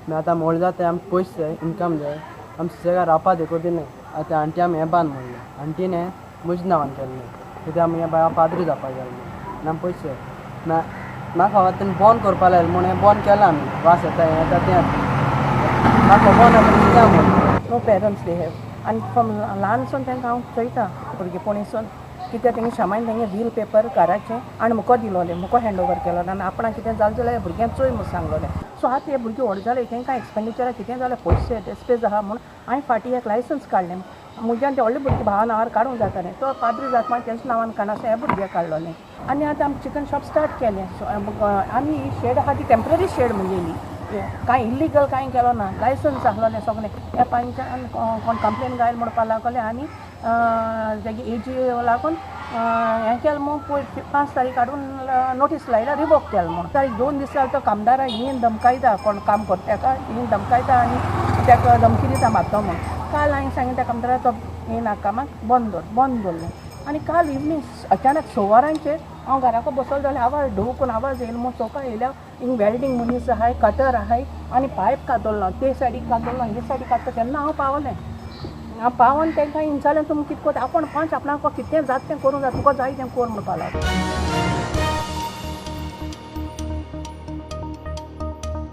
मागीर आतां मोड जाता, आमकां पयशे जाय, इनकम जाय. आमी सुसेगाद रावपा देखून दिनाय. आतां आंटी आमी हें बांद म्हणलें, आंटीन हें म्हज्या नांवान केल्लें, कित्याक आमी हें बाय पाद्री जावपाक गेल्लें आनी आमी पयशे जाय. म्हाका खबर तेणें बंद करपा लायलें म्हूण हें बंद केलां आमी. वास येता, हें येता, तें येता, म्हाका खबर ना तेणें कित्याक म्हणलें. No parents they have. आनी फ्रॉम ल्हानसून तांकां हांव चोयता भुरगेपणीसून, कित्याक तेंगे शामायन तेंगे व्हील पेपर घराचें आनी मुको दिलोलें, मुको हँड ओवर केलोलें आनी आपणाक कितें जालें जाल्यार भुरग्यांक चोय म्हूण सांगलोलें. सो आतां हे भुरगे व्हड जाले, तेंकां एक्सपेंडिचराक कितें जालें पयशे डेस्पेज आहा म्हूण हांवें फाटीं एक लायसन्स काडलें. म्हज्यान ते व्हडले भुरगे भावा नांवार काडूंक जातालें, तो पाद्री जाता मागीर तेंच्या नांवान काडनासतना हे भुरगे काडलोलें. आनी आतां आमी चिकन शॉप स्टार्ट केलें. आमी ही शेड आहा ती टेंपररी शेड म्हणगेली, कांय इल्लिगल कांय केलो ना, लायसन्स आसलोलें सगळें. ह्या पंचान कोण कंप्लेन घायल म्हणपाक लागले आनी तेगे एजी लागून हें केलें म्हूण पयर 5 तारीख हाडून नोटीस लायल्या, रिवोक केलें म्हूण. तारीख 2 दीस जाले तो कामदाराक येवन धमकायता, कोण काम करता तेका येवन धमकायता आनी तेका धमकी दिता मारतो म्हूण. काल हांवें सांगलें त्या कामदाराक तो येयना कामाक, बंद दवर, बंद दवरलें. आनी काल इवनींग अचानक 6 वरांचेर हांव घराको बसलो जाल्यार आवाज ढोव करून आवाज येयलो म्हूण चोवपा येयल्या हिंग वेल्डींग मनीस आहाय, कटर आहाय आनी पायप कातरलो, ते सायडीक कातरलो, हे सायडीक कातरलो. तेन्ना हांव पावलें. हांव पावोन तांकां विचारलें तुमी कितें करता, आपूण पंच आपणाक कितें जाता तें करूंक जाता, तुका जाय तें कर म्हणपाक लागलो.